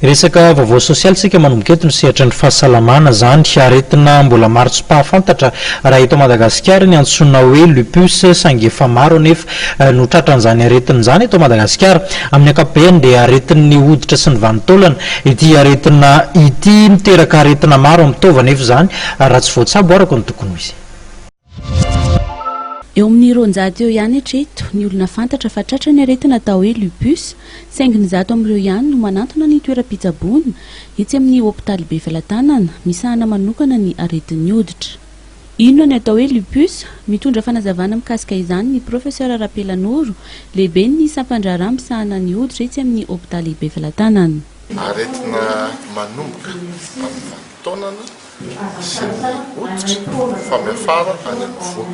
Resaka vaovao sosialy isika manomboka eto ny sehatry ny fahasalamana izany. Aretina mbola maro tsy mpahafantatra raha eto Madagasikara ny antsoina hoe lupus saingy efa maro anefa no tratran'izany aretina izany eto Madagasikara. Amin'ny ankapobeny dia aretin'ny hoditra sy ny vanin-taolana ity aretina ity. Miteraka aretina maro amin'ny taova anefa izany raha tsy voatsabo araka ny tokony ho izy. Eo amin'ny 200 eo ihany hatreto ny olona fantatra fa tratran'ny aretina atao hoe lupus, saingy ny 100 amin'ireo ihany no manantona ny toeram-pitsaboana etsy amin'ny hopitaly Befelatanana, misahana manokana ny aretin'ny hoditra. Inona ny atao hoe lupus? Mitondra fanazavana mikasika izany ny Professeur Rapelanoro, lehiben'ny sampan-draharaha misahana ny hoditra etsy amin'ny hopitaly Befelatanana. Aretina manomboka amin'ny vanin-taonana sy ny hoditra fa miafara any amin'ny voa.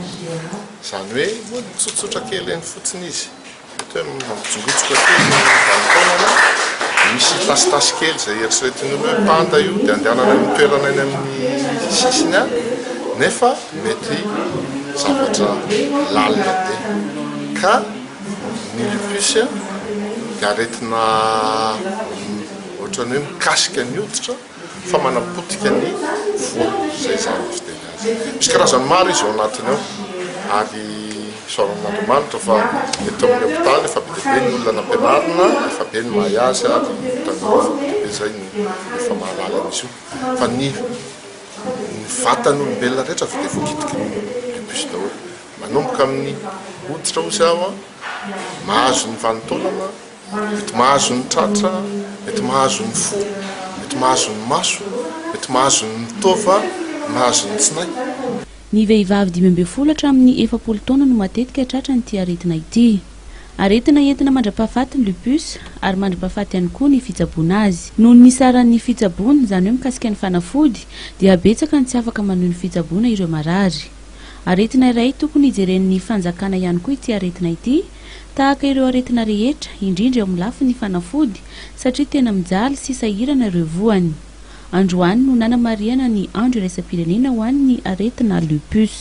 Izany hoe mitsotsotra kely eny fotsiny izy. Mety hoe mampitsongotsoka kely ny vanin-taonana, misy tasitasy kely izay eritreretin'ny olona hoe panda io dia andehanana any amin'ny toerana eny amin'ny sisiny any nefa mety zavatra lalina be. Ka ny lupus dia aretina ohatran'ny hoe mikasika ny hoditra. fa manapotika ny voa, izay izany no fiteny azy. Misy karazany maro izy ao anatiny ao ary isaorana an'Andriamanitra fa eto amin'ny hopitaly efa be dia be ny olona nampianarina, efa be ny mahay azy ary tanora efa be dia be izay no efa mahalala an'izy io. Fa ny ny vatan'olombelona rehetra dia voakitiky ny lupus daholo. Manomboka amin'ny hoditra hozy aho, mahazo ny vanin-taolana, Mety mahazo ny tratra, mety mahazo ny fo, mety mahazo ny maso, mety mahazo ny taova, mahazo ny tsinay. Ny vehivavy 15 hatramin'ny 40 taona no matetika tratran'ity aretina ity. Aretina entina mandra-pahafaty ny lupus ary mandra-pahafaty ihany koa ny fitsaboana azy. Noho ny saran'ny fitsaboana, izany hoe mikasika ny fanafody, dia betsaka ny tsy afaka manohy ny fitsaboana ireo marary. Aretina iray tokony hijeren'ny fanjakana ihany koa ity aretina ity, tahaka ireo aretina rehetra, indrindra eo amin'ny lafiny fanafody, satria tena mijaly sy sahirana ireo voany. Androany no nanamarihana ny andro iraisam-pirenena ho an'ny aretina lupus.